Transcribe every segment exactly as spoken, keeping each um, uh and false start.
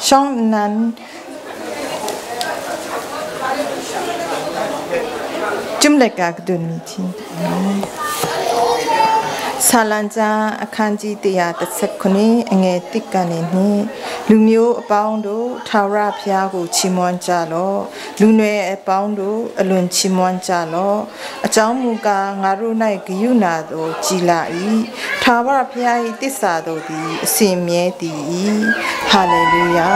Shawng nnan, Chyum laika kadun mi hti n ai. Sa lan chyang ahkang chi taya dasak hkuni, ange tik kan e ni, Lu myu apawng du, Htawra Hpya hku chimwan cha law, lu noi apawng du, alun chimwan cha law, a chyawm mu ga, nga ru nai kayu na daw chyi la i, Htawra Hpya i titsa daw di, asi amye di i. Haleluya.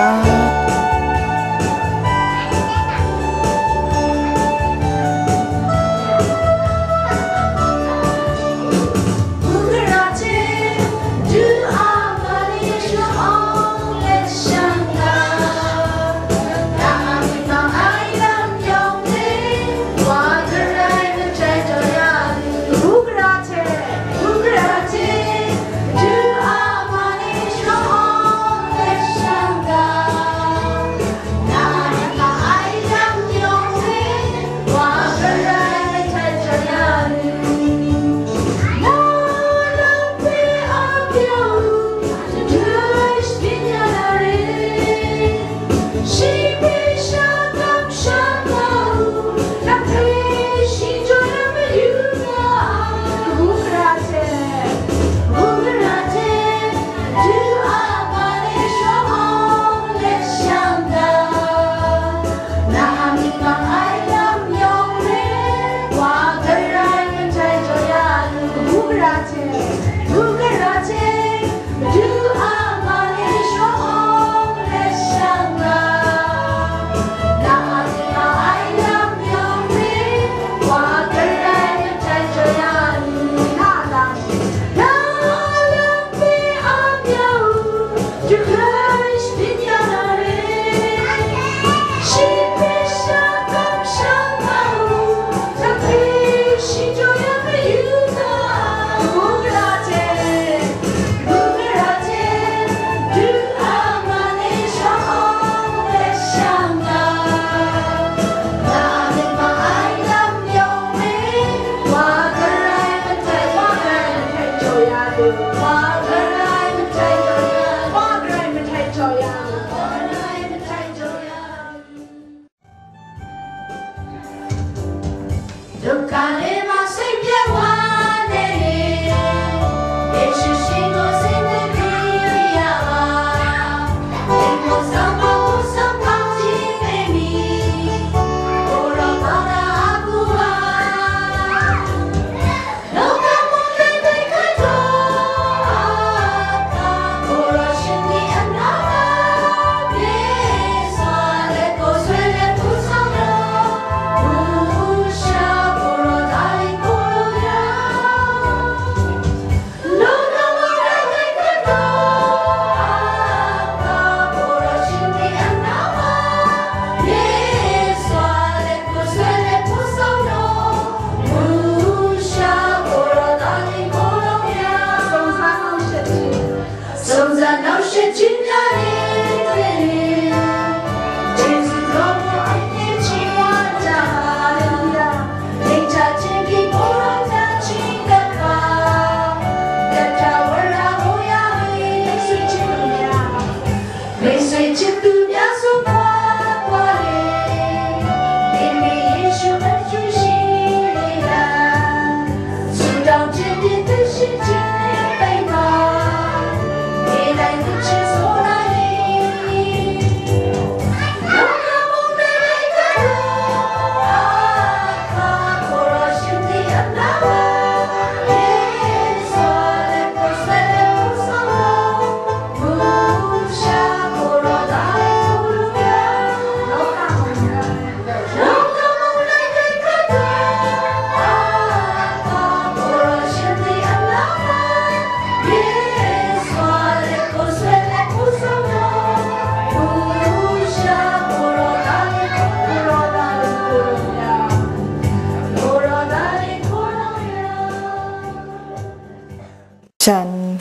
Jan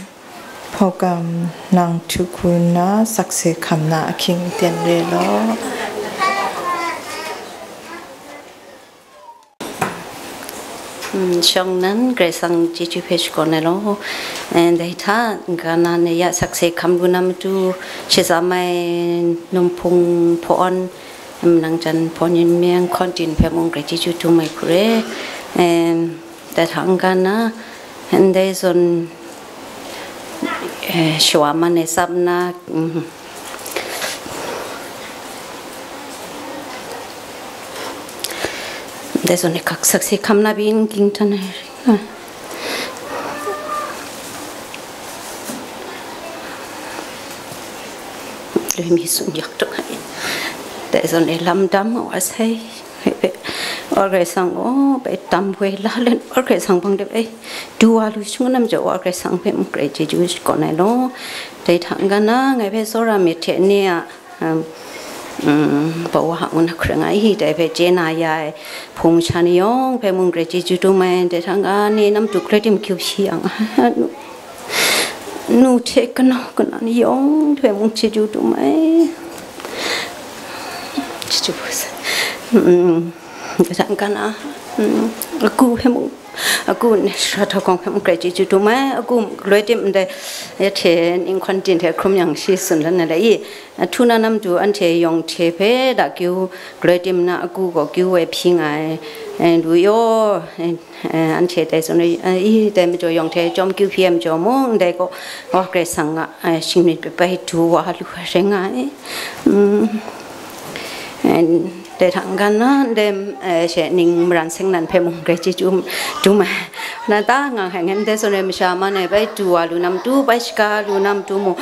hpawgam nang htu hku nna sakse hkam na ahkying ten re law. Shawng nan Karai Kasang chyeju hpe shakawn ai law. Eh, dai hta, n-ga na ni ya sakse hkam lu na matu, shatsam ai Numhpung hpawn, manang jan hpawn yin meng hkawn tin hpe mung Karai chyeju dum ai hku re. Eh, dai hta n-ga na, ndai zawn, eh, shawa man e tsap nna, mm, Dai zawn e hkak sakse hkam na byin ging tan ai ring ai. Loi mi tsun yak tuk ai. Dai zawn e lam dam wa sai. Hpe, Wa Karai Kasang gaw, bai tam woi la len, Wa Karai Kasang hpang de bai du wa lu shung na majaw, Wa Karai Kasang hpe mung Karai chyeju shakawn ai law. Dai hta n-ga na, ngai hpe tsawra myit hte ni a, um, um, Bawa ngu na hkring ai, dai hpe chye na ya ai hpung sha ni yawng hpe mung Karai chyeju dum ai, dai hta n-ga ni nam du galoi tim kyu hpyi yang, nu, nu hte kanau kana ni yawng hpe mung chyeju dum ai. Chyeju bu sai. Mm, dai hta n-ga na, mm, agu hpe mung, agu ni sara htawk hkawng hpe mung Karai chyeju dum ai, agu galoi tim ndai, ya hte ning hkawn tin hte hkrum yang shi tsun lan na le i, Ahtu na nam du anhte yawng hte hpe da kyu galoi tim na agu gaw kyu ai hpyi nga ai, eh, lu yaw, eh, eh, anhte dai tsun ai, eh, i, dai majaw yawng hte chyawm kyu hpyi ai majaw mung, ndai gaw Wa Karai Kasang a, eh, shingnip bai du wa lu ai rai nga ai. Mm. Eh, Dai hta n-ga na, ndai, eh, she ning maran seng nan hpe mung Karai chyeju dum ai. Na ta nga hkai ngai, ndai zawn e masha man e bai du wa lu na matu, bai shaga lu na matu mung,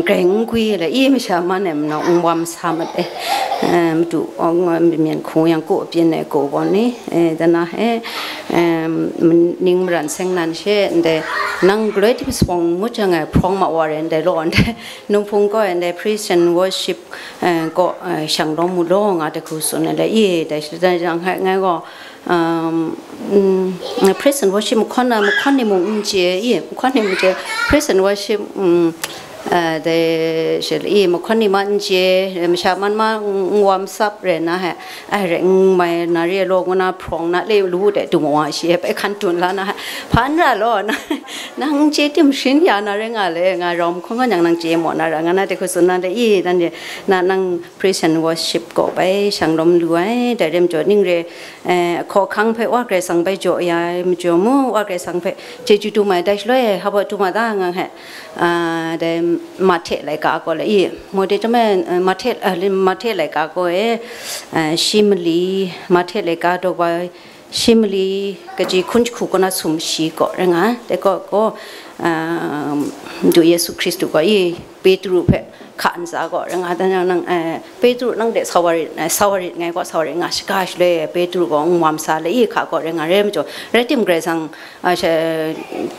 grai n gwi le, i masha man e manaw n wam sa mat e. Eh, madu awng, eh, myen hku yang ku byin ai ku gaw ni, eh, dana he, eh, ning maran seng nan she, ndai nang galoi tim sabawng ngut jang e hprawng ma wa re, ndai law, ndai Numhpung gaw, ndai praise and worship eh, kaw, eh, shang lawm mu law nga dai hku tsun ai le, i, dai shi, dai jang hkai ngai gaw, um, mm, praise and worship mahkawn na, mahkawn ni mung n chye, i, mahkawn ni mung chye, praise and worship, mm, eh, dai shi le, i, mahkawn ni ma n chye, eh, masha man ma n, n wam sap re na he, ai re, n mai na re law ngu na hprawng na le lu de du ma wa shi, bai hkan tun la na he, hpa n ra law na, nang n chye tim sharin ya na re nga le, nga rawm hkawng nga nyang nang chye maw na ra nga na dai hku tsun na le, i, dan de, na nang praise and worship gaw bai shang lawm lu ai, dai rai majaw ning re, eh, hkaw hkang hpe Wa Karai Kasang bai jaw ya ai majaw mu, Wa Karai Kasang hpe chyeju dum ai, dai shaloi hpa tu ma ta nga he, ah, dai Mahte laika gaw le, i, mo de chyam e, eh, Mahte, eh, Mahte laika gaw e, eh, shi mali, Mahte laika daw bai, shi mali kaji hkun jahku kaw na sum shi gaw rai nga ai. Dai gaw, gaw, ah, Madu Yesu Hkristu gaw i Petru hpe hka ntsa gaw rai nga ai, dan yang nang, eh, Petru nang de sa wa rit, eh, sa wa rit ngai gaw, sa wa rit nga, shaga shaloi Petru gaw n wam sa le i hka gaw rai nga rai majaw, rai tim Karai Kasang, ah, she,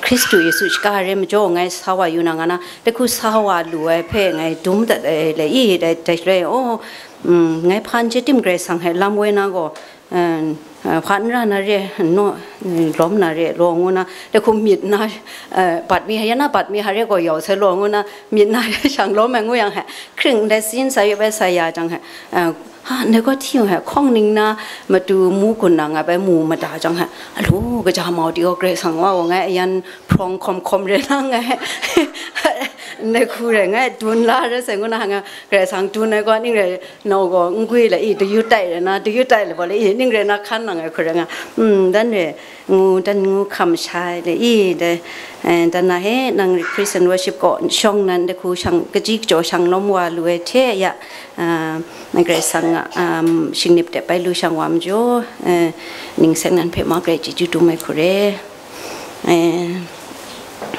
Hkristu Yesu shaga rai majaw ngai sa wa yu na nga na, dai hku sa wa lu ai hpe ngai dum dat ai le i, dai, dai shaloi, oh, mm, ngai hpa n chye tim Karai Kasang hpe lam woi na gaw, eh, eh, hpa n ra na re, n naw, eh, lawm na re law ngu na, dai hku myit na, eh, bat mi, ya na bat mi hare gaw yau sai law ngu na, myit na shang lawm ai ngu yang he, hkring ndai sin sa yup ai sa ya jang he, eh, ha, ndai gaw hti yang he, hkawng ning na matu mu gun na nga bai mu mada jang he, alu, kaja mau di gaw Karai Kasang wa gaw ngai ayan hprawng hkawm hkawm re na ngai, ndai hku re ngai, dun la re sai ngu na nga, Karai Kasang dun ai gaw ning re, Nau gaw n gwi le i, dayu tai le na, dayu tai le bawle i, ning re na hkan nang ai hku re nga, mm, dan re, ngu, dan ngu hkam shai le i, de, eh, dan na he, nang praise and worship gaw shawng nan dai hku shang, kaji kajaw shang lawm wa lu ai hte ya, ah, Karai Kasang a, um, shingnip de bai lu shang wa majaw, eh, ning seng nan hpe ma Karai chyeju dum ai hku re. Eh,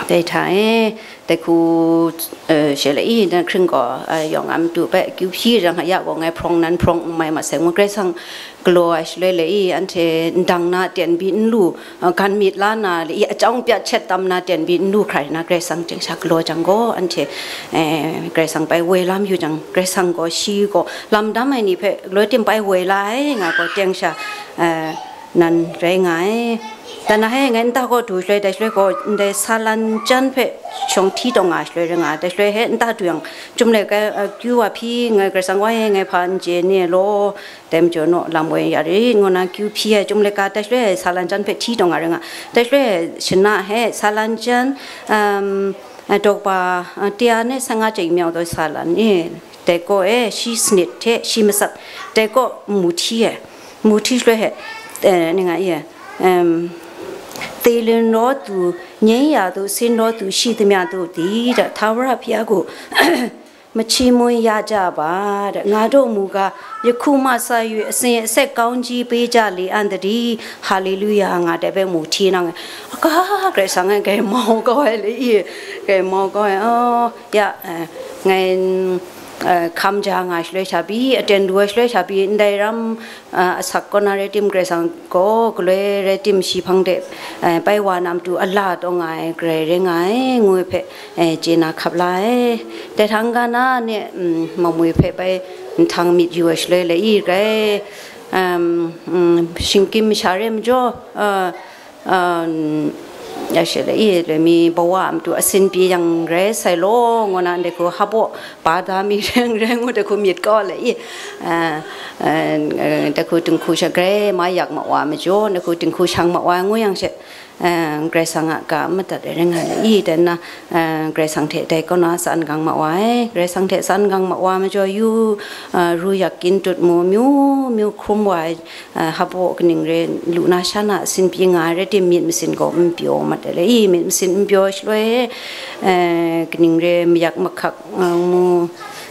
dai hta e, dai hku, eh, she le i, dan hkring gaw, eh, yawng a matu bai akyu hpyi jang, ya gaw ngai hprawng nan hprawng n mai masai ngu, Karai Kasang galaw ai shaloi le i, anhte ndang na aten bi n lu, eh, gan myit la na le i, achyawng pya chet tam na aten bi n lu hkrai na, Karai Kasang chyengsha galaw jang gaw, anhte, eh, Karai Kasang bai woi la mayu jang, Karai Kasang gaw shi gaw lam dam ai ni hpe galoi tim bai woi la ai nga gaw, chyengsha, eh, nan rai nga ai. Dan na he ngai nta kaw du shaloi, dai shaloi gaw ndai sa lan jan hpe shawng hti taw nga shaloi rai nga ai. Dai shaloi he nta du yang, chyum laika, a, kyu wa hpyi, ngai Karai Kasang wa e, ngai hpa n chye ni law, dai majaw naw lam woi ya rit, ngu na kyu hpyi ai, chyum laika dai shaloi sa lan jan hpe hti taw nga rai nga ai. Dai shaloi shana he sa lan jan, um, a, dawkpa, a, taya ne sanga chye myaw taw sa lan ni, dai gaw e, shi sanit hte shi masat, dai gaw mu hti ai, mu hti shaloi he, eh, ni nga ye, em, tse lun raw tu, nye ya tu, sin raw tu, shi damya tu, di da, Htawra hpyi a ku, machi mui ya ja ba, da, nga daw mu ga, yahku ma sa yu, asin aset kaung ji pe ja li an da di, haleluya, nga dai bai mu hti nang, ka Karai Kasang e, kai mau kau ai le i, kai mau kau ai, oh, ya, eh, ngai, eh, hkam ja nga shaloi sha pyi, aten du ai shaloi sha pyi, ndai ram, eh, asak kaw na rai tim, Karai Kasang gaw galoi rai tim, shi hpang de, eh, bai wa na matu ala taw nga ai, Karai rai nga ai, ngu ai hpe, eh, chye na hkap la ai. Dai hta n-ga na ni, mm, mamui hpe bai nhtang myit yu ai shaloi le i rai, em, mm, shingkim masha re majaw, eh, um, ya she le i, loi mi bawa a matu asin pyi yang rai sai law, ngu na, ndai hku hpaw ba da mi reng reng ngu, dai hku myit kau le i, uh, uh, dai hku dinghku sha grai ma yak ma wa majaw, dai hku dinghku shang ma wa ngu yang she, uh, Karai Kasang a ga madat ai rai nga le i, dan na, uh, Karai Kasang hte dai kaw na tsan gang ma wa ai, Karai Kasang hte tsan gang ma wa majaw yu, uh, ru yak kyin dut mu, myu myu hkrum wa ai, a, hpaw kaning re, lu na sha na sin pyi nga ai rai tim, myit masin gaw n pyaw mat ai le i, myit masin n pyaw shaloi, e, kaning re, mayak mahkak, a, mu,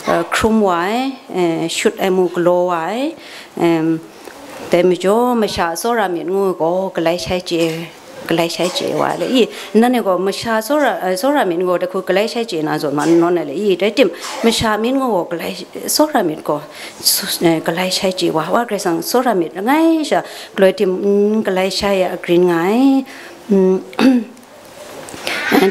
a, hkrum wa ai, e, shut ai mu galaw wa ai, em, dai majaw masha tsawra myit ngu gaw galai shai chye, galai shai chye wa le i, nanhte gaw masha tsawra, eh, tsawra myit ngu gaw dai hku galai shai chye na zawn ma n nawn ai le i, rai tim, masha myit ngu gaw galai, tsawra myit gaw, su-, eh, galai shai chye wa, wa Karai Kasang tsawra myit langai sha, galoi tim, mm, galai shai ya grin nga ai. Mm,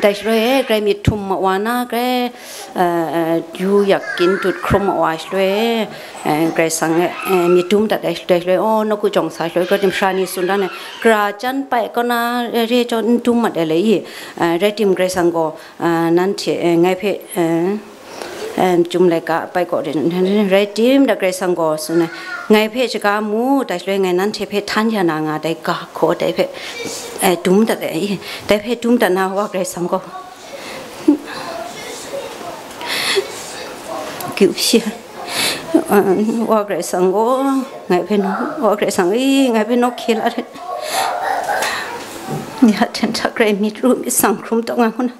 dai shaloi e, grai myit htum ma wa na, grai, eh, eh, yu yak kyin dut hkrum ma wa shaloi e, eh, Karai Kasang e, eh, myit dum dat ai shaloi, shaloi, oh, nawku jawng sa shaloi, galoi tim sara ni tsun dan ai, gara jan pai kaw na, eh, re jaw n dum mat ai le i, eh, rai tim Karai Kasang gaw, eh, nanhte, eh, ngai hpe, eh, eh, chyum laika pai kaw re, rai tim da Karai Kasang gaw tsun ai, ngai hpe shaga mu, dai shaloi ngai nanhte hpe htan ya na nga dai ga hkaw dai hpe, eh, dum dat ai, dai hpe dum dat na wa Karai Kasang gaw. Kyu shi, uh, wa Karai Kasang gaw, ngai hpe naw, wa Karai Kasang e, ngai hpe naw hkye la ret. Ya hten hta grai myit ru myit tsang hkrum taw nga ngu na,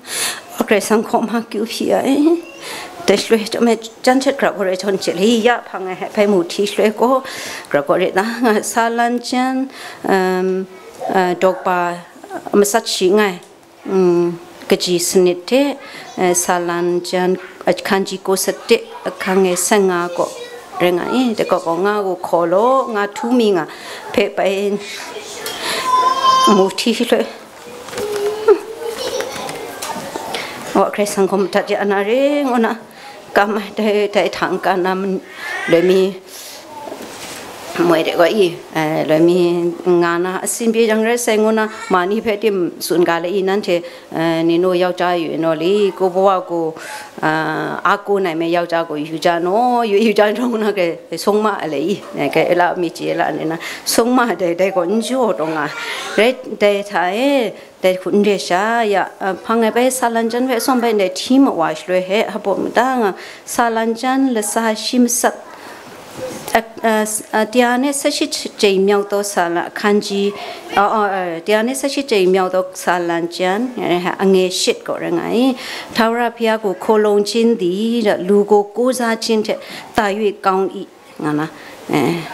wa Karai Kasang hkaw ma kyu shi ai. Dai shaloi chyawm ai jan htet gra gaw rai jawn hte le ya hpang ai hpe bai mu hti shaloi gaw, gra gaw rai na nga, sa lan jan, um, uh, dawkpa, uh, masat shi nngai. Mm, kaji sanit hte, eh, sa lan jan, eh, hkan ji kau sat de, ahkang e san nga kaw rai nga i, dai kaw gaw nga gu hkaw law, nga htu mi nga hpe bai mu hti loi. Wa Karai Kasang gaw madat ya na re, ngu na. Kam ai dai, dai hta n-ga na, loi mi moi de gaw i, eh, loi mi nga na, asin pyi jang rai sai ngu na, ma ni hpe tim tsun ga le i, nanhte, eh, ni nu yau ja yu naw li, ko bawa ko, ah, a ko nai me yau ja ko yu ja naw, yu, yu ja naw ngu na, ke sung ma le i, eh, ke la mi chye la ni na, sung ma dai, dai gaw n jaw taw nga, rai dai hta e, Dai hku n re sha, ya, a, hpang e bai sa lan jan hpe tsawm bai ndai hti ma wa shaloi he, hpaw mada nga, sa lan jan latsa shi masat, a, a, s-, a, taya ne sa shi chyai myau taw sa la, hkan ji, a, a, a, taya ne sa shi chyai myau taw sa lan jan, eh, ange shit gaw rai nga i, Htawra hpyi a ku hkaw long chin di, da, lu gaw ko za chin hte, ta yui kaung i, nga na, eh,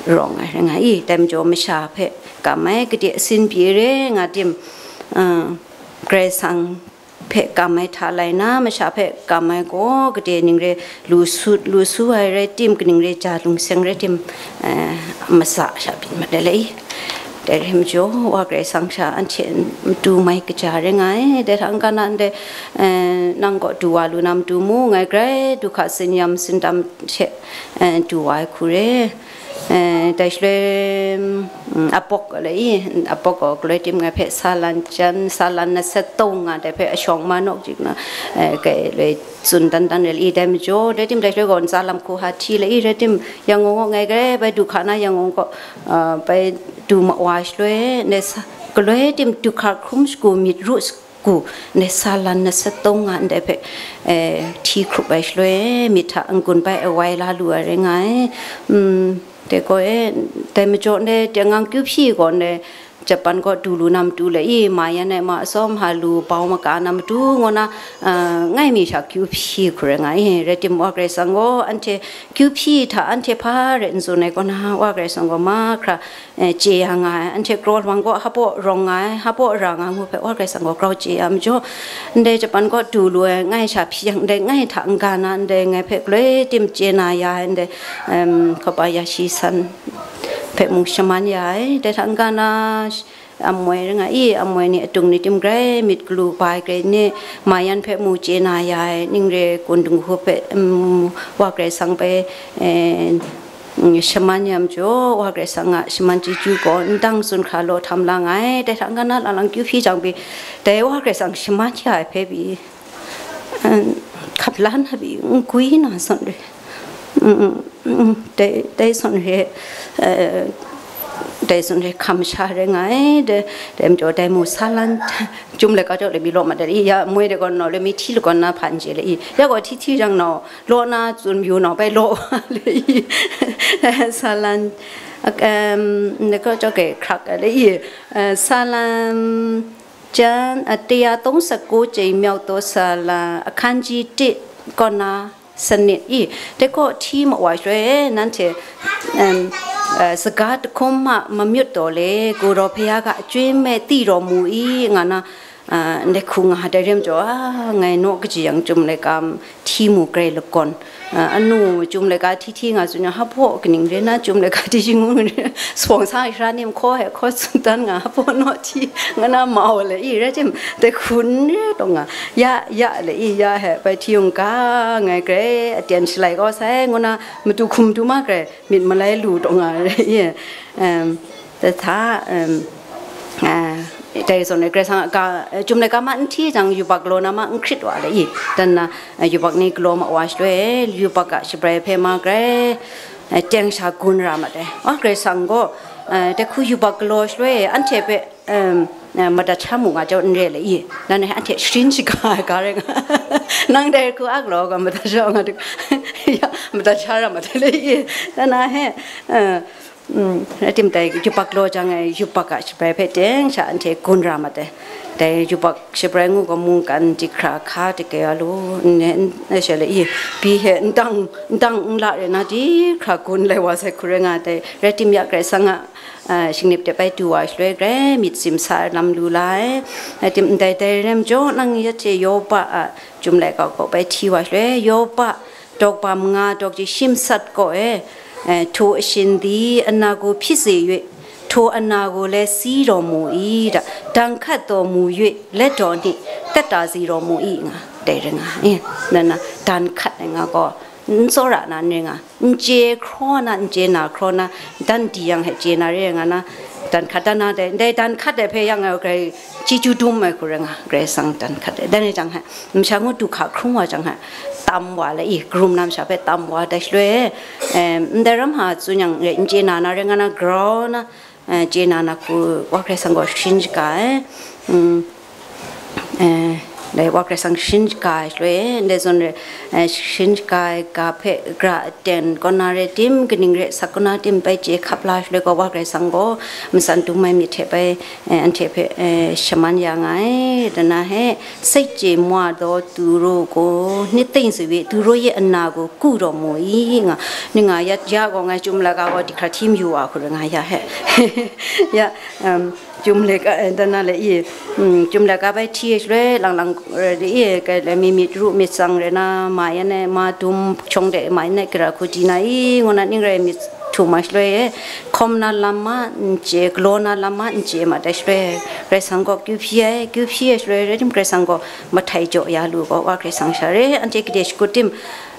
rawng ai rai nga i, dai majaw masha hpe kam ai gade asin pyi re nga tim, eh, Karai Kasang hpe kam ai hta lai na, masha hpe kam ai gaw gade ning re lu su, lu su ai rai tim, kaning re ja lung seng rai tim, eh, masa sha byin mat ai le i. Dai rai majaw, Wa Karai Kasang sha anhte matu mai kaja rai nga ai. Dai hta n-ga na ndai, eh, nang kaw du wa lu na matu mu, ngai grai du hka tsin-yam tsindam hte, eh, du wa ai hku re. Eh, dai shaloi, mm, apok le i, apok gaw galoi tim ngai hpe sa lan jan, sa lan na set tong nga, dai hpe ashawng ma nawk jik na, eh, kai loi tsun dan dan le i, dai majaw, dai tim dai shaloi gaw ntsa lam hku ha hti le i, rai tim Yangon gaw ngai grai bai du hka na, Yangon gaw, ah, bai du ma wa shaloi, ndai sa, galoi tim du hka hkrum shagu myit ru, ku, ndai sa lan na set tong nga ndai hpe, eh, hti hkrup ai shaloi, myit hta n-gun bai awai la lu ai rai nga ai. Mm, dai gaw e, dai majaw ndai, dai ngang kyu hpyi gaw ndai, Japan gaw du lu na matu le i, ma yan ai ma atsawm ha lu bau maka na matu, ngu na, ah, ngai mi sha kyu hpyi hku rai nga i, rai tim wa Karai Kasang gaw anhte kyu hpyi hta anhte hpa rai n tsun ai kaw na, wa Karai Kasang gaw mahkra eh, chye ya nga ai, anhte kraw lawang kaw hpaw rawng nga ai, hpaw ra nga ngu hpe, Wa Karai Kasang gaw grau chye ya majaw, ndai Japan kaw du lu ai, ngai sha hpyi yang, ndai ngai hta n-ga na, ndai ngai hpe galoi tim chye na ya ai, ndai, em, hkawpa ya shi san hpe mung shaman ya ai, dai hta n-ga na, amwoi rai nga i, amwoi ni atung ni tim grai myit galu bai grai ni, ma yan hpe mu chye na ya ai, ning re kun dung hku hpe, em, Wa Karai Kasang hpe, eh, mm, shaman ya majaw, Wa Karai Kasang a shaman chyeju gaw ndang tsun hkra law htam la nga ai, dai hta n-ga na lang lang kyu hpyi jang pyi, dai Wa Karai Kasang shaman ya ai hpe pyi, mm, hkap la na pyi, n gwi na zawn re, mm, mm, mm, dai, dai zawn re, eh, dai zawn re hkam sha rai nga ai, dai, dai majaw dai mu sa lan, Chyum laika jaw lami law mat ai, ya moi de gaw nau lami hti lagawn na hpa n chye le i, ya gaw hti hti jang nau law na tsun mayu nau bai law wa le i, sa lan, em, ne gaw jaw ge hkrak ai le i, eh, sa lan jan, eh, တရာသုံးဆယ့်ကိုးကြိမ်မြောက်သောစာလံ အခန်းကြီးတစ် ကောန sanit i, dai gaw hti ma wa shaloi, nanhte, em, eh, saga jahkum ma mamyut taw le, Gaw daw Bhaya ga chyoi me ti raw mu i, nga na, ah, ndai hku nga dai re majaw, a, ngai naw kaji yang Chyum laika hti mu grai lagawn, ah, anu Chyum laika hti hti nga tsun yang, hpaw kaning re na Chyum laika hti shi ngu re, sawng sa shara ni mahkaw he hkaw tsun dan nga, hpaw naw hti nga na mau le i, rai tim, dai hku n re taw nga, ya, ya le i, ya he bai hti yung ga, ngai grai aten shalai kau sai, ngu na matu hkum du ma grai myit malai lu taw nga re i, em, dai hta, em, ah, dai zawn e Karai Kasang a ga, Chyum laika ma n hti jang yubak galaw na ma n hkrit wa le i, dan na, eh, yubak ni galaw ma wa shaloi, yubak a shabrai hpe ma grai, eh, teng sha gun ra mat ai. Wa Karai Kasang gaw, eh, dai hku yubak galaw shaloi, anhte hpe, em, eh, madat sha mu nga jaw n re le i, nan he anhte sharin shaga ai ga rai nga, nang dai hku a galaw ga madat sha nga, ya, madat sha ra mat ai le i, dan na he, eh, mm, atim dai yubak law jang e, yubak a shabrai hpe teng sha anhte gun ra mat ai. Dai yubak shabrai ngu gaw mungkan jahkra hka dage a lu, n, n, n, sha le i, pyi he n dang, n dang n la re na, jahkra gun lai wa sai hku rai nga ai. Rai tim ya, Karai Kasang a, a, shingnip de bai du wa shaloi, grai myit simsa ai lam lu la ai. Rai tim ndai dai rai majaw, nang ya hte Yoba a Chyum laika gaw bai hti wa shaloi, Yoba dawk ba manga dawk ji shim sat gaw e, eh, htaw ashin di ana gaw hpyi se yue, htaw ana gaw le si raw mu i, da, dan hkat taw mu yue, let daw ni, tat ta si raw mu i, nga, dai rai nga, eh, na, na, dan hkat ai nga gaw, n tsawra na n rai nga, n chye hkraw na, n chye na hkraw na, dan di yang he chye na re nga na, dan hkat dan na dai, dai dan hkat dai hpe yang, eh, grai chyeju dum ai hku rai nga, Karai Kasang dan hkat dai, dan rai jang he, masha ngu du hka hkrung wa jang he, tam wa le i, karum na masha hpe tam wa dai shaloi, em, ndai ram hta tsun yang, eh, n chye na na rai nga na, grau na, eh, chye na na hku Wa Karai Kasang gaw sharin shaga ai, mm, eh, dai Wa Karai Kasang sharin shaga ai shaloi, ndai zawn rai, eh, sharin shaga ai ga hpe gra aten kaw na rai tim, kaning rai sak kaw na tim bai chye hkap la shaloi gaw, Wa Karai Kasang gaw matsan dum ai myit hte bai, eh, anhte hpe, eh, shaman ya nga ai. Dana he, စိတ်ကြေမွသောသူတို့ကို နှစ်သိမ့်စေ၍ သူတို့ရဲ့အနာကို ကုတော်မူ၏ငါ။ နင်ငါရရကောငါကျုံးမလကကောဒီခရထီမယူဝါခုရငါရဟဲ။ ရ um, ကျုံးမလက eh, dana le i, um, ကျုံးမလက bai hti shaloi lang lang, eh, i, ka le mi myit ru myit tsang re na, ma yan e, ma dum chyawng de, ma yan e, kara hku di na i, ngu na ning rai myit htum ai shaloi e, hkawm na lam ma n chye, galaw na lam ma n chye ma dai shaloi, Karai Kasang gaw kyu hpyi ai, kyu hpyi ai shaloi, rai tim Karai Kasang gaw mahtai jaw ya lu gaw, wa Karai Kasang sha re, anhte gade shakut tim,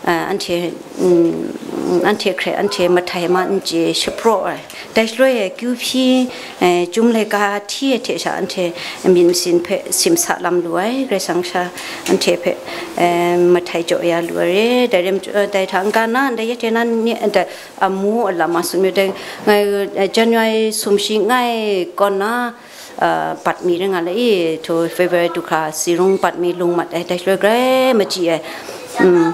anhte, mm, anhte hkrai, anhte mahtai ma n chye shapraw ai. Dai shaloi e, kyu hpyi, eh, Chyum laika hti ai hte sha anhte myit masin hpe simsa lam lu ai, Karai Kasang sha anhte hpe, eh, mahtai jaw ya lu ai re. Dai rim, eh, dai hta n-ga na, ndai ya hte nan ni, eh, dai amu alam a tsun mayu dai, ngai, eh, January sumshi ngai kawn na, eh, bat mi ring nga le i, to February du hkra si rung bat mi lung mat ai, dai shaloi grai machyi ai, mm,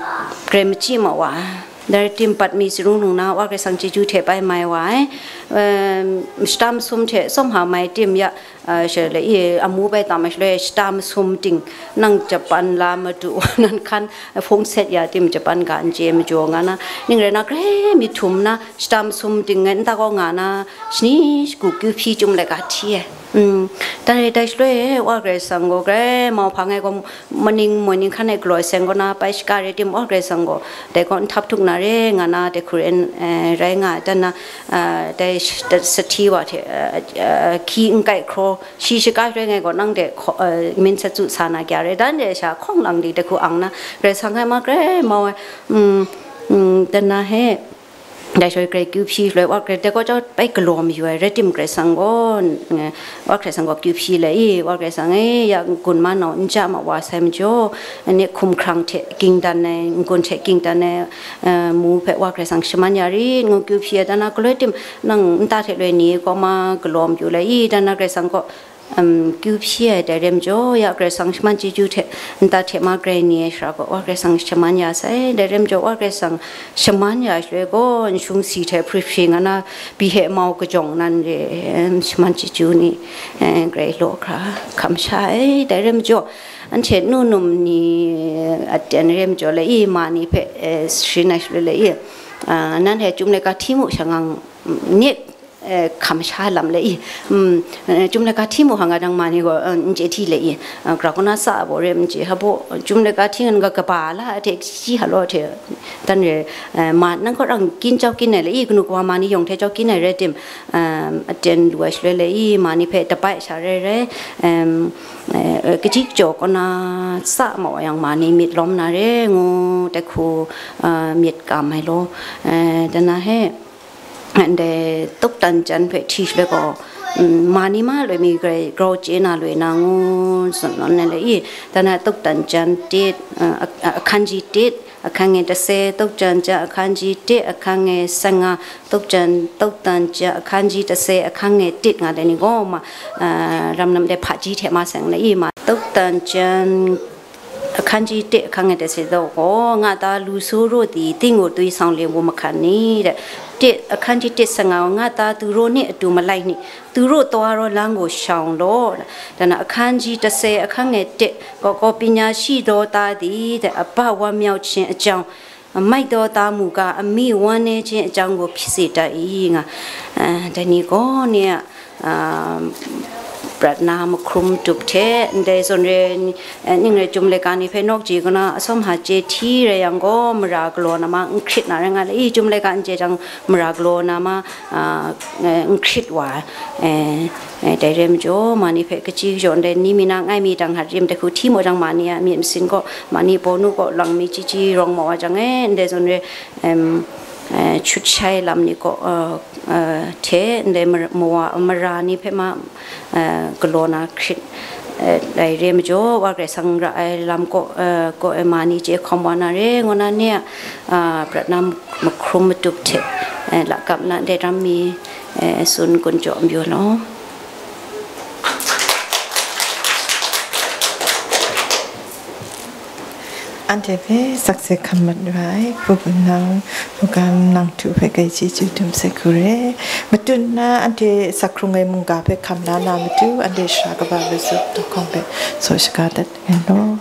grai machyi ma wa ai. Dai rai tim, bat mi si rung nung na, Wa Karai Kasang chyeju hte bai mai wa ai. Em, shata masum hte tsawm hta mai tim ya, eh, shaloi i, amu bai tam ai shaloi, shata masum ting, nang Japan la madu wa nan hkan, hpung set ya tim, Japan ga n chye majaw nga na, ning rai na, grai myit htum na, shata masum ting ngai nta kaw nga na, shani shagu kyu hpyi Chyum laika hti ai. Mm. Dai rai dai shaloi e, Wa Karai Kasang gaw grai mau hpa ngai gaw, maning moi ning hkan e galoi seng kaw na bai shaga rai tim, Wa Karai Kasang gaw dai gaw n htap htuk na re nga na, dai hku rai, eh, rai nga ai, dan na, eh, dai sh-, dai sahti wa hte, eh, eh, hkyi n kai hkraw, shi shaga shaloi ngai gaw nang de hkaw-, eh, min sat tsu sa na kya rai, dan de sha hkawng lang di dai hku ang na, Karai Kasang e ma grai mau ai, mm, mm, dan na he. Dai shaloi grai kyu hpyi shaloi, Wa Karai dai gaw chyawm bai galaw mayu ai, rai tim Karai Kasang gaw, eh, Wa Karai Kasang gaw kyu hpyi le i, Wa Karai Kasang e, ya n-gun ma nau n ja ma wa sai majaw, ni hkumhkrang hte ging dan ai, n-gun hte ging dan ai, eh, mu hpe Wa Karai Kasang shaman ya rit ngu kyu hpyi ai, dan na galoi tim, nang nta hte loi ni kaw ma galaw mayu le i, dan na Karai Kasang gaw, um, kyu hpyi ai, dai rai majaw, ya Karai Kasang shaman chyeju hte nta hte ma grai ni ai shara gaw, Wa Karai Kasang shaman ya sai, dai rai majaw, Wa Karai Kasang shaman ya shaloi gaw, nshung si hte hpri hpri nga na, bi hte mau kajawng nan re, em, shaman chyeju ni, eh, grai law hkra hkam sha ai, dai rai majaw, anhte nu num ni aten rai majaw le i, ma ni hpe, eh, sharin ai shaloi le i, ah, nan hte Chyum laika hti mu shangang, mm, ni, eh, hkam sha lam le i, mm, eh, Chyum laika hti mu hkang ga dang ma ni gaw, eh, n chye hti le i, eh, grau kaw na tsa a baw re n chye, hpa baw, Chyum laika hti ngan ga kaba la hte, shi ha law hte, dan re, eh, ma nang kaw rang kyin jau kyin ai le i, kanu kawa ma ni yawng hte jau kyin ai rai tim, em, aten lu ai shaloi le i, ma ni hpe dabai sha rai rai, em, eh, kaji kachyaw kaw na tsa ma wa yang ma ni myit lawm na re ngu, dai hku, eh, myit kam ai law, eh, dan na he. Ndai tuktan jan hpe hti shaloi gaw, mm, ma ni ma loi mi grai grau chye na loi na ngu, tsun nawn ai le i, dan na tuktan jan tit, a, a, ahkang ji tit, ahkang e tase, tuktan jan ahkang ji tit, ahkang e sanga, tuktan, tuktan jan ahkang ji tase, ahkang e tit nga dai ni gaw ma, a, ram nam de hpaji hte ma seng le i ma, tuktan jan ahkang ji tit ahkang e tase daw gaw, nga ta lu su ru di, ting wu twi sang le wu mahkan ni, de, tit, ahkang ji tit sanga, nga ta tu ru ni atu malai ni, tu ru taw ru lang wu shawng law, dan na ahkang ji tase ahkang e tit, gaw gaw panya shi daw ta di, de, apa wa myau hchin ajawng, mai daw ta mu ga, ami wan e hchin ajawng gaw hpyi se ta i nga, eh, dai ni gaw ni a, ah, pratna mahkrum tup hte, ndai zawn re, eh, ning rai Chyum laika ni hpe nawk ji kaw na, asawm ha chye hti rai yang gaw, mara galaw na ma n hkrit na rai nga le i, Chyum laika n chye jang, mara galaw na ma, ah, eh, n hkrit wa, eh, eh, dai rai majaw, ma ni hpe kaji kajawng ndai ni mi na ngai mi dang hta rim dai hku hti mu jang, ma ni a myit masin gaw, ma ni bawnu gaw lang mi chyi chyi rawng ma wa jang e, ndai zawn re, em, eh, chut shai lam ni gaw, eh, eh, hte ndai mar-, mawa, mara ni hpe ma, eh, galaw na hkrit, eh, dai re majaw, Wa Karai Kasang ra ai lam gaw, eh, gaw, eh, ma ni chye hkawm wa na re, ngu na ni a, ah, pratna mahkrum matup hte, eh, lakap na ndai ram mi, eh, tsun gun jaw mayu law. Anhte hpe sakse hkam mat ra ai, hpu hpunau, mungkan nang htu hpe grai chyeju dum sai hku re. Matut na anhte sak hkrung ai mungga hpe hkam la na matu, anhte sara kaba bai zup dawhkawng hpe saw shaga dat ai law.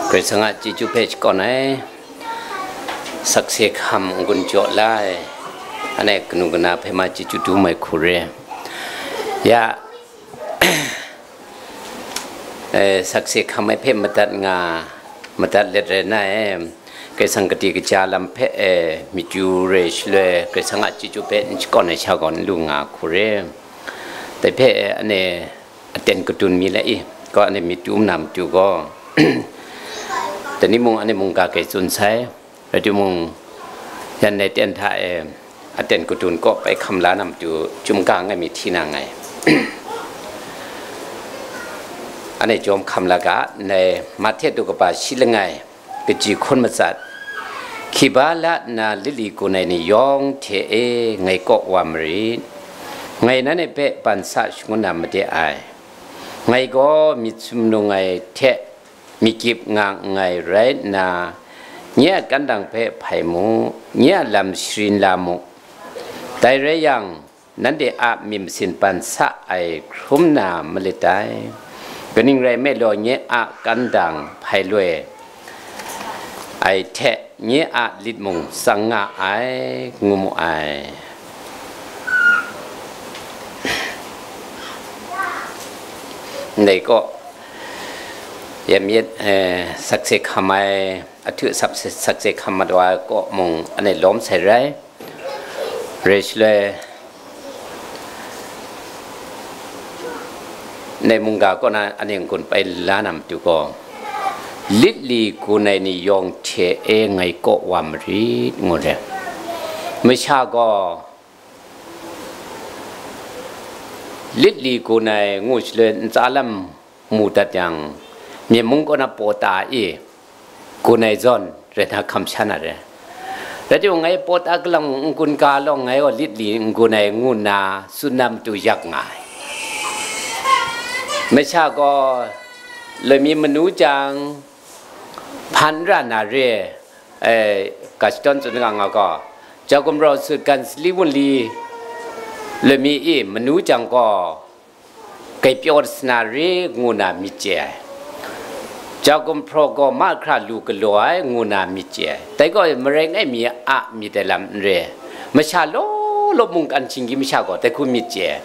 Karai Kasang a chyeju hpe shakawn ai. Sakse hkam n-gun jaw la ai, anhte kanu kana hpe ma chyeju dum ai hku re. Ya, eh, sakse hkam ai hpe madat nga, madat let rai na e, Karai Kasang kade kaja lam hpe, eh, myit yu re shaloi, Karai Kasang a chyeju hpe n shakawn ai sha gaw n lu nga hku re. Dai hpe, eh, anhte aten kadun mi la i, ko ane myit tu na matu gaw, tani mung ane mungga kai tsun sai, rai timung, yan dai ten hta e aten kadun kaw pai hkam la na matu, chyum ga ngai mi hti na nngai. Ane jawm hkam la ga, ndai Mahte du kaba shi langai, kaji hkun matsat, hkiba la nna lili gun ai ni yawng hte e ngai kaw wa marit. Ngai nanhte hpe ban sa shangun na made ai. Ngai gaw myit sumnung ai hte myit gyip nga nngai rai nna, nye a kandang hpe hpai mu, nye a lam sharin la mu. Dai rai yang, nanhte a myit masin ban sa ai hkrum na malit dai. Kaning rai nme law, nye a kandang hpai loi ai hte nye a lit mung tsang nga ai, ngu mu ai. Ndai kaw, yamyit, eh, sakse hkam ai, ahtu sakse, sakse hkam mat wa ai kaw mung anhte lawm sai rai. Rai shaloi, ndai mungga kaw na anhte n-gun pai la na matu gaw, lit li gun ai ni yawng hte e ngai kaw wa marit, ngu re. Masha gaw, lit li gun ai ngu shaloi ntsa lam mu dat yang, myen mung kaw na pawta e gun ai zawn rai na hkam sha na re. Rai timung, ngai pawta kalang n gun ga law, ngai gaw lit li n gun ai ngu nna tsun na matu yak nga ai. Masha gaw loi mi manu jang, hpan ra na re, eh, ga shadawn tsun nga nga gaw, ja gumhpraw sut gan sali wunli loi mi e manu jang gaw, kai pyaw sna re ngu na myit chye ai. Ja gumhpraw gaw mahkra lu galaw ai ngu na myit chye ai. Dai gaw marai ngai mi a myit ai lam n re. Masha law law mungkan shinggyim masha gaw dai hku myit chye ai.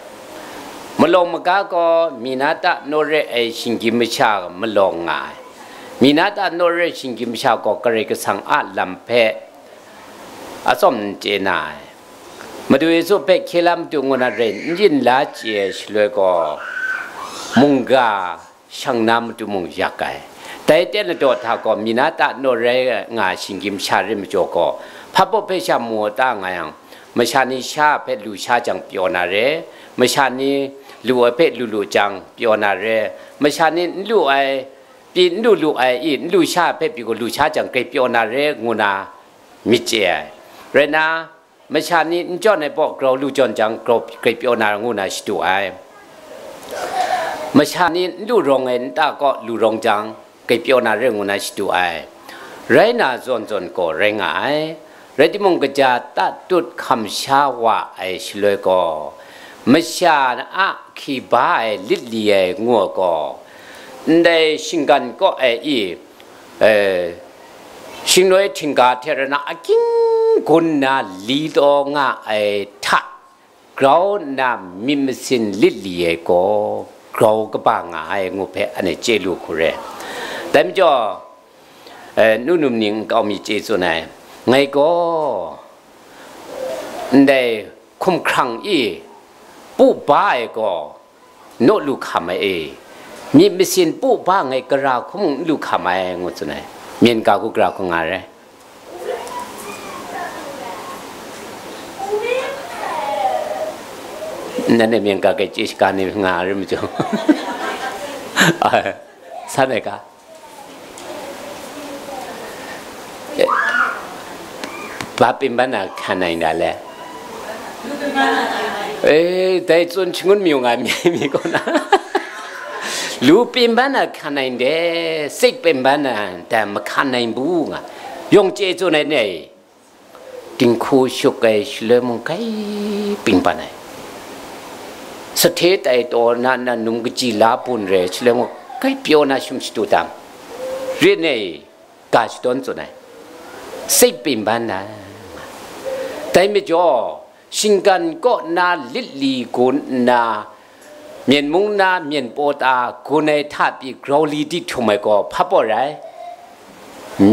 Malawng maga gaw mi na ta naw re ai shinggyim masha malawng nga ai. Mi na ta naw re shinggyim masha gaw Karai Kasang a lam hpe atsawm n chye na ai. Madu Yesu hpe hkye la matu ngu na rai n yin la chye ai shaloi gaw, mungga shang na matu mung yak ai. Dai ten ladaw hta gaw, mi na ta naw rai nga ai shinggyim masha re majaw gaw, hpa baw hpe sha mu ta nga yang, masha ni sha hpe lu sha jang pyaw na re, masha ni lu ai hpe lu lu jang pyaw na re, masha ni n lu ai, pyi n lu lu ai i, n lu sha hpe pyi gaw lu sha jang grai pyaw na re, ngu na myit chye ai. Rai na, masha ni n jawn ai baw grau lu jawn jang, grau grai pyaw na ngu na shadu ai. Masha ni n lu rawng ai nta kaw lu rawng jang, grai pyaw na re ngu na shadu ai. Rai na zawn zawn gaw rai nga ai. Rai timung, kaja tatut hkam sha wa ai shaloi gaw, masha a hki ba ai lit li ai ngu ai gaw, ndai shinggan kaw ai i, eh, shingloi htingga hte rai na, akying gun nna li taw nga ai hta grau nna myit masin lit li ai gaw, grau kaba nga ai ngu hpe anhte chye lu hku re. Dai majaw, eh, nu num ning nkau mi chye tsun ai, ngai gaw ndai hkumhkrang i pu ba ai gaw, naw lu hkam ai e, myit masin pu ba ngai gara hkum n lu hkam ai, ngu tsun ai. Myen ga hku gara hku nga ai. Nanhte myen ga kai chye shaga ni nga ai majaw, san ai ga. ဘာပင်ပန်းတာခံနိုင်တာလဲ? အေး ဒါစွန်ချငုံမျိုးငါမြေမြေကောနာ လူပင်ပန်းတာခံနိုင်တယ် စိတ်ပင်ပန်းတာမခံနိုင်ဘူးငါ ယုံကြည်စွန်နေနေ တင်ခိုးရှုပ်ကဲရှလွဲမှုကဲပင်ပန်းနိုင် စထေးတိုင်တော်နာနာနုံကကြည်လားပွန်ရဲရှလွဲမှုကဲပြောနာရှုံးရှိတူတမ်း ရစ်နေ ကၢ်ရှတွန်းစွန်နိုင် စိတ်ပင်ပန်းတာ တိုင်မကျော် ရှင်ကန်ကော့နာလစ်လီကိုနာ မျက်မုံနာမျက်ပေါ်တာကိုနေထပ်ပြီး growly တိထုံးမယ်ကောဖတ်ပေါ်ရဲ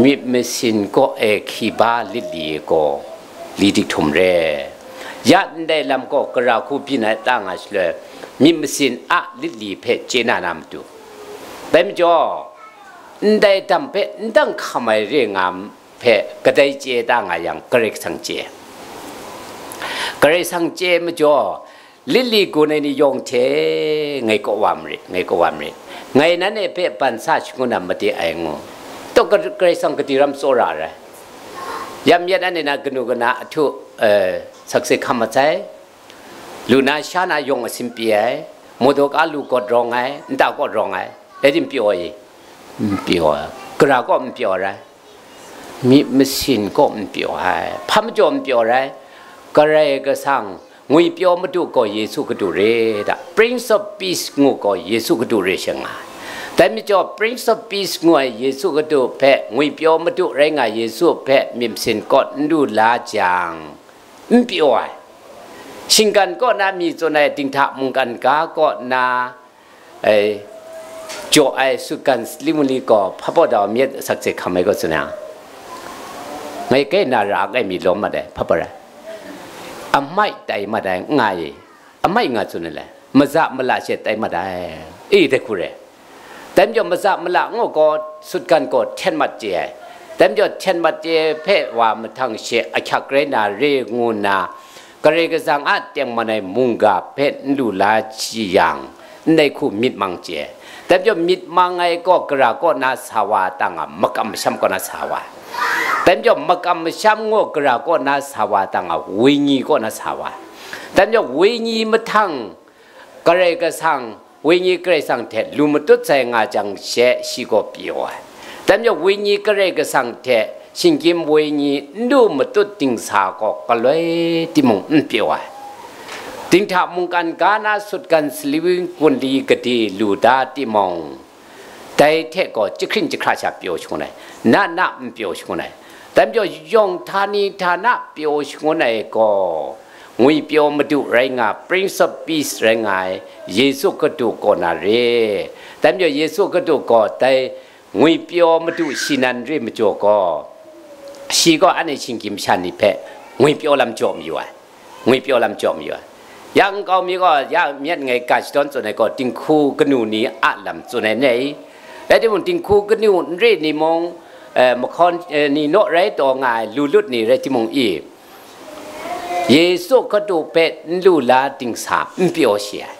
မြစ်မစင်ကော့အဲခိဘာလစ်လီကောလီတိထုံးရဲ Ya ndai lam gaw gara hku byin ai ta nga shaloi, myit masin a lit li hpe chye na na matu. Dai majaw, ndai dam hpe n dang hkam ai re nga hpe kadai chye ta nga yang, Karai Kasang chye. Karai Kasang chye majaw, lit li gun ai ni yawng hte ngai kaw wa marit, ngai kaw wa marit. Ngai nanhte hpe ban sa shangun na made ai ngu. Taw, Karai Kasang kadi ram tsawra ai rai? Yam yet anhte na kanu kana ahtu, eh, sakse hkam mat sai. Lu na sha na yawng asin pyi ai, mawdaw ka lu gawt rawng ai, nta gawt rawng ai, dai di n pyaw ai? N pyaw ai. Gara kaw n pyaw rai? Myit masin kaw n pyaw ai. Hpa majaw n pyaw rai? Karai Kasang, ngwipyaw madu gaw Yesu Kadu re da. Prince of Peace ngu gaw Yesu Kadu re sha nga ai. Dai majaw, Prince of Peace ngu ai Yesu Kadu hpe, ngwipyaw madu rai nga Yesu hpe myit masin kaw n lu la jang, n pyaw ai. Shinggan kaw na mi tsun ai dinghta mungkan ga kaw na, ai, jaw ai sutgan sali mali gaw hpa baw dau myit sakse hkam ai kaw tsun ai. Ngai kai na ra ai mi lawm mat ai, hpa baw rai? Amai tai mat ai, nga e. Amai nga tsun ai le, maza mala she tai mat ai. E, dai hku re. Dai majaw, maza mala ngu gaw sutgan gaw hten mat chye ai. Dai majaw, hten mat chye hpe wa mahtang she ahkyak rai na re ngu nna, Karai Kasang a tengman ai mungga hpe n lu la shi yang, ndai hku myit mang chye ai. Dai majaw, myit mang ai gaw gara kaw na sa wa ta nga, makam masham kaw na sa wa ai. Dai majaw, makam masham ngu gara kaw na sa wa ta nga, wenyi kaw na sa wa ai. Dai majaw, wenyi mahtang Karai Kasang, wenyi Karai Kasang hte lu matut sai nga jang she, shi gaw pyaw ai. Dai majaw, wenyi Karai Kasang hte shinggyim wenyi n lu matut dingsa gaw galoi timung n pyaw ai. Dinghta mungkan ga na sutgan sali kunli gade lu da timung, dai hte gaw jahkring jahkra sha pyaw shangun ai, na na n pyaw shangun ai. Dai majaw, yawng htani htana pyaw shangun ai gaw, ngwipyaw madu rai nga, Prince of Peace rai nga ai Yesu Kadu kaw na re. Dai majaw, Yesu Kadu gaw dai ngwipyaw madu shi nan re majaw gaw, shi gaw anhte shinggyim sha ni hpe ngwipyaw lam jaw mayu ai. Ngwipyaw lam jaw mayu ai. Ya nkau mi gaw, ya myit ngai ga shadawn tsun ai gaw, dinghku kanu ni a lam tsun ai ni. Rai timung, dinghku kanu n re ni mung, eh, mahkawn, eh, ni naw rai taw nga ai lu lut ni rai timung i, Yesu Kadu hpe n lu la dingsa n pyaw shi ai.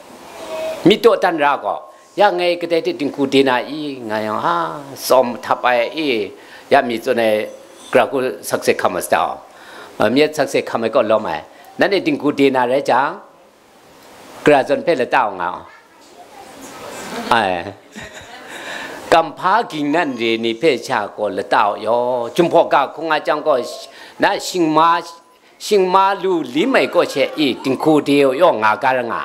Myit dawdan ra gaw, ya ngai kadai hte dinghku de na i, nga yang, ha, tsawm htap ai i, ya mi tsun ai, gara hku sakse hkam ai sa ta? Myit sakse hkam ai kaw lawm ai. Nanhte dinghku de na rai jang, gara zawn hpe lata u nga ai. Kamhpa ging nan re ni hpe sha gaw lata u yaw. Jinghpaw ga hkung a jang gaw, na shingma, shingma lu lim ai kaw she i, dinghku de u yaw nga ga ra nga.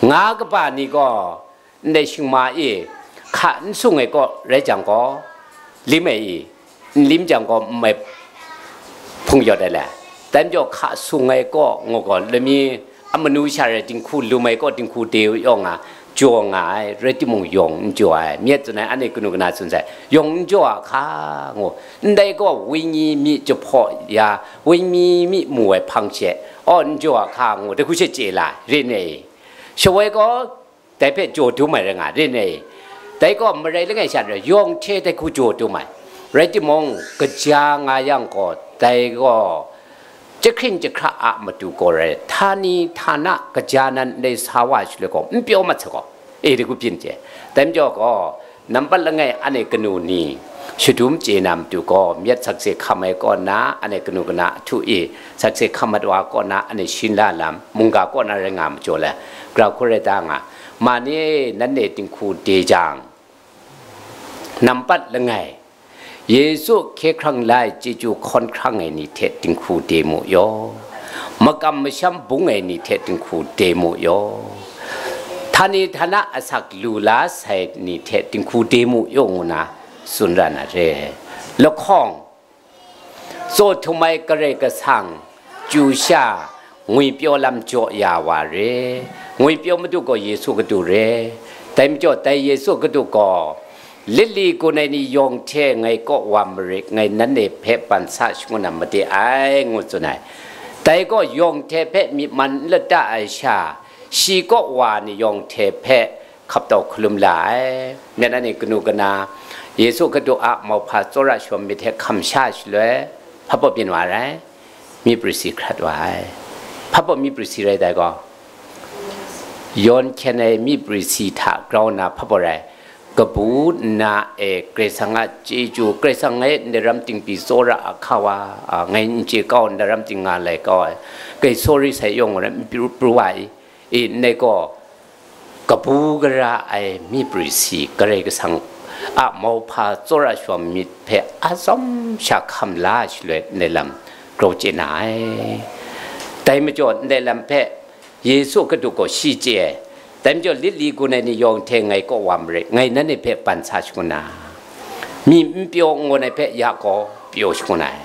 Nga kaba ni gaw, ndai shingma e hka n sung ai kaw rai jang gaw, lim ai i, n lim jang gaw, n mai hpung yawt ai le. Dai majaw, hka sung ai kaw ngu gaw, lami amanu sha rai dinghku lum ai kaw dinghku de u yaw nga, jaw nga ai, rai timung, yawng n jaw ai. Myit tsun ai, anhte kanu kana tsun sai, yawng n jaw a hka ngu. Ndai gaw, wenyi mi jahpaw ya, wenyi mi mu ai hpang she, aw, n jaw a hka ngu, dai hku she chye la, re ni? Shawoi gaw, dai hpe jaw dum ai rai nga, re ni? Dai gaw marai langai sha n rai, yawng hte dai hku jaw dum ai. Rai timung, kaja nga yang gaw, dai gaw jahkring jahkra a matu gaw rai, htani htana kaja nan ndai sa wa shaloi gaw, n pyaw mat sa gaw, e, dai hku byin chye. Dai majaw gaw, nampat langai anhte kanu ni, shadum chye na matu gaw, myit sakse hkam ai kaw na, anhte kanu kana ahtu e, sakse hkam mat wa kaw na, anhte shin la lam, mungga kaw na rai nga majaw le, gara hku rai ta nga, ma ni e, nanhte dinghku de jang, nampat langai, Yesu hkye hkrang la ai chyeju hkawn hkrang ai ni hte dinghku de mu yaw, makam masham bung ai ni hte dinghku de mu yaw, htani htana asak lu la sai ni hte dinghku de mu yaw, ngu na tsun ra na re. Lahkawng, tsaw htum ai Karai Kasang, chyu sha, ngwipyaw lam jaw ya wa re. Ngwipyaw madu gaw Yesu Kadu re. Dai majaw, dai Yesu Kadu gaw, lit li gun ai ni yawng hte ngai kaw wa marit, ngai nanhte hpe ban sa shangun na made ai, ngu tsun ai. Dai gaw yawng hte hpe myi man n lata ai sha, shi kaw wa ni yawng hte hpe hkap tau hkalum la ai. Myit na ni kanu kana, Yesu Hkristu a mauhpa tsawra shawm myit hte hkam sha shaloi, hpa baw byin wa ai, myi praw si hkrat wa ai. Hpa baw myi praw si rai dai gaw, yawn hkyen ai myi praw si hta grau na hpa baw rai, kabu nna e Karai Kasang a chyeju, Karai Kasang ngai ndai ram ting pyi tsawra a hka wa, a, ngai n chye kau, ndai ram ting nga lai kau ai, kai sawri sai yawng rai n pru, pru wa i, i ndai gaw, kabu gara ai myi praw si, Karai Kasang a mauhpa tsawra shawm myit hpe a tsawm sha hkam la shaloi, ndai lam grau chye na ai. Dai majaw, ndai lam hpe Yesu Hkristu gaw shi chye ai. Dai majaw, lit li gun ai ni yawng hte ngai kaw wa marit, ngai nanhte hpe ban sa shangun ai. Myi n pyaw n gawn ai hpe ya gaw pyaw shangun ai.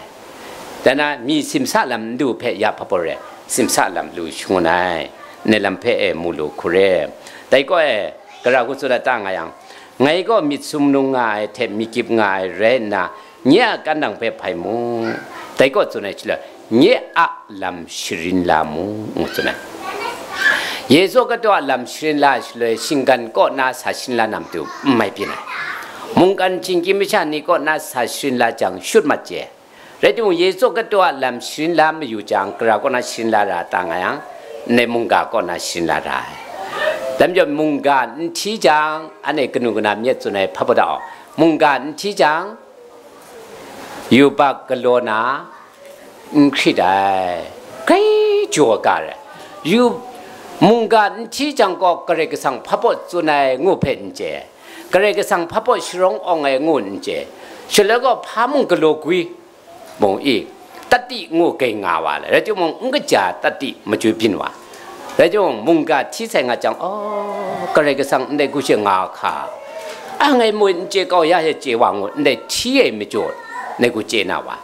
Dai na, myi simsa lam n du hpe ya hpa baw rai, simsa lam lu shangun ai. Ndai lam hpe e mu lu hkru re. Dai gaw e, gara hku tsun ai ta nga yang, ngai gaw myit sumnung nga ai hte myit gyip nga ai rai nna, nye a kan dang hpe hpai mu. Dai gaw tsun ai shaloi, nye a lam sharin la mu, ngu tsun ai. Yesu Hkristu a lam sharin la ai shaloi, shinggan kaw na sa sharin la na matu n mai byin ai. Mungkan hkying masha ni kaw na sa sharin la jang shut mat chye. Rai timung, Yesu Hkristu a lam sharin la mayu jang, gara kaw na sharin la ra ta nga yang, ndai mungga kaw na sharin la ra ai. Dai majaw, mungga n hti jang, anhte kanu kana myit tsun ai hpa baw da aw, mungga n hti jang, yubak galaw na n hkrit ai, grai jaw ga ai. Yu, mungga n hti jang gaw Karai Kasang hpa baw tsun ai ngu hpe n chye, Karai Kasang hpa baw sharawng awng ai ngu n chye, shaloi gaw hpa mung galaw gwi mung i, tati ngu gai nga wa ai, rai timung, n kaja tati machyoi byin wa. Rai timung, mungga hti sai nga jang, aw, Karai Kasang ndai hku she nga hka, a, ngai mung n chye kau, ya she chye wa ngu, ndai hti ai majaw, ndai hku chye na wa.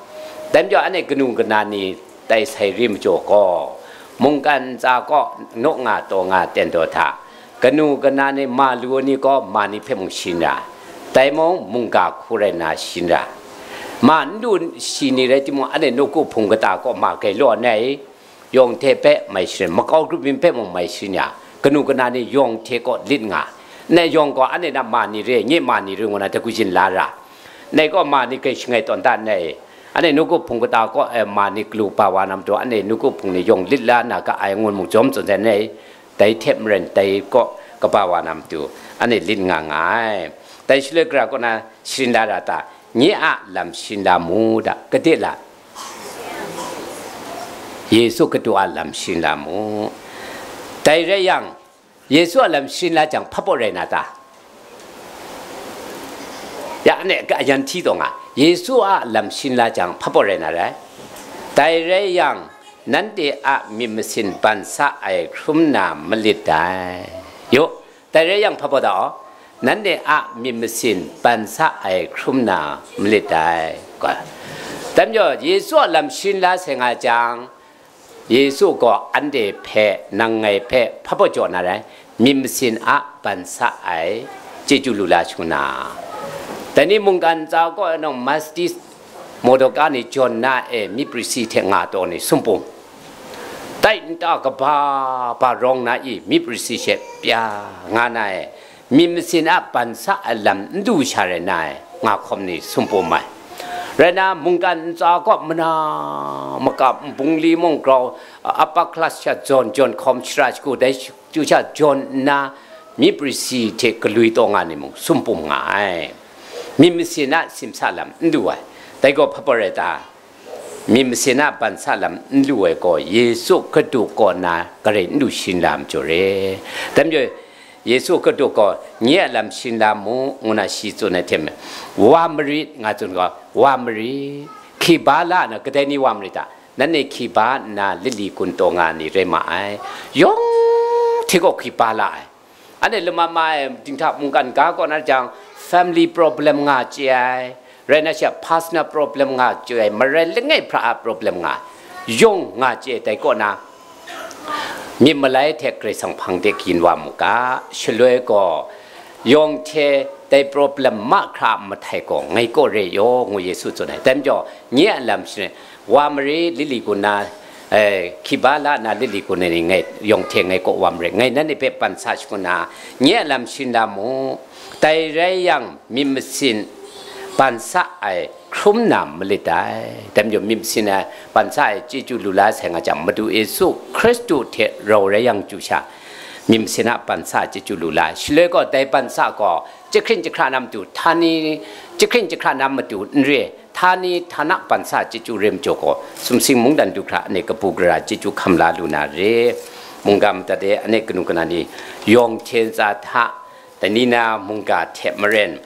Dai majaw, anhte kanu kana ni tai sai re majaw gaw, mungkan ntsa kaw naw nga taw nga ten taw hta, kanu kana ni ma lu ai ni gaw ma ni hpe mung sharin ra, dai mung mungga hku rai nna sharin ra. Ma n lu shi ni rai timung, anhte nawku hpung kata kaw ma gai law nna i, yawng hte hpe mai sharin, makau grup yin hpe mung mai sharin ya, kanu kana ni yawng hte kaw lit nga, ndai yawng gaw anhte na ma ni re, nye ma ni re ngu na dai hku yin la ra. Ndai gaw ma ni gai shangai tawn da nna i, anhte nawku hpung kata kaw, eh, ma ni galu ba wa na matu, anhte nawku hpung ni yawng lit la na ga ai ngu mung jawm tsun sai nna i, dai hte maren dai kaw kaba wa na matu, anhte lit nga nga ai. Dai shaloi gara kaw na sharin la ra ta? Nye a lam sharin la mu da, gade la? Yesu Hkristu a lam sharin la mu. Dai rai yang, Yesu a lam sharin la jang hpa baw rai na ta? Ya, ne, ka yan hti taw nga, Yesu a lam sharin la jang hpa baw rai na rai? Dai rai yang, nanhte a myit masin ban sa ai hkrum na malit dai. Yo, dai rai yang hpa baw da aw, nanhte a myit masin ban sa ai hkrum na malit dai, ga. Dai majaw, Yesu a lam sharin la sai nga jang, Yesu gaw anhte hpe, nang ngai hpe hpa baw jaw na rai, myit masin a ban sa ai chyeju lu la shangun na. Dai ni mungkan ntsa kaw e nawng Mercedes motor car ni jawn na e, myi praw si hte nga taw ni sumpum. Tai nta kaba ba rawng na i, myi praw si she pya nga na e, myit masin a ban sa ai lam n du sha rai na e, nga hkawm ni sumpum ai. Rai na, mungkan ntsa kaw mana makam nbungli mung grau, upper class sha jawn jawn hkawm shara shagu dai chyu sha jawn nna, myi praw si hte galwi taw nga ni mung sumpum nga ai. Myit masin a simsa lam n du ai. Dai gaw hpa baw rai ta? Myit masin a ban sa lam n lu ai gaw, Yesu Hkristu kaw na garai n lu sharin la majaw re. Dai majaw, Yesu Hkristu gaw, nye a lam sharin la mu, ngu na shi tsun ai hte maren, wa marit, nga tsun gaw, wa marit, hki ba la na, kadai ni wa marit ta? Nanhte hki ba nna, lit li gun taw nga ni rai ma ai. Yawng hte gaw hki ba la ai. Anhte lama ma e, dinghta mungkan ga kaw na jang, family problem nga chye ai, rai na sha personal problem nga chye ai, marai langai hpra a problem nga, yawng nga chye ai, dai kaw na, myit malai hte Karai Kasang hpang de kayin wa mu ga, shaloi gaw, yawng hte dai problem mahkra a mahtai gaw ngai kaw re yaw, ngu Yesu tsun ai. Dai majaw, nye a lam sharin, wa marit, lit li gun na, Eh, hkiba la na lili ku na ni ngai yawng hte ngai kaw wa marit, ngai nanhte hpe ban sa shangun na, nye a lam shin la mu, dai rai yang, myit masin ban sa ai hkrum na malit dai. Dai majaw, myit masin ai ban sa ai chyeju lu la sai nga jang, Madu Yesu Hkristu hte rau rai yang chyu sha, myit masin a ban sa chyeju lu la ai. Shaloi gaw, dai ban sa gaw jahkring jahkra na matu, htani jahkring jahkra na matu n re, htani htana ban sa chyeju re majaw gaw, sumsing mungdan du hkra ane kabu gara chyeju hkam la lu na re. Mungga madat e, ane kanu kana ni yawng hte ntsa hta, dai ni na mungga hte maren,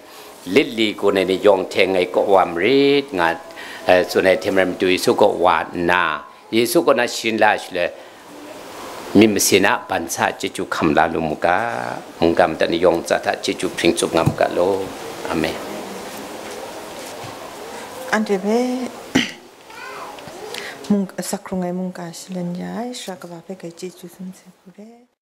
lit li gaw nai ni yawng hte ngai kaw wa marit, nga, eh, tsun ai hte maren, Madu Yesu kaw wa nna, Yesu kaw na sharin la shaloi, myit masin a ban sa chyeju hkam la lu mu ga, mungga madat ni yawng ntsa hta chyeju hpring tsup nga mu ga law. Amen. Anhte hpe mung-, sakrung ai mungga shalan ya ai, Sara Kaba hpe gai chyeju sumse hku re.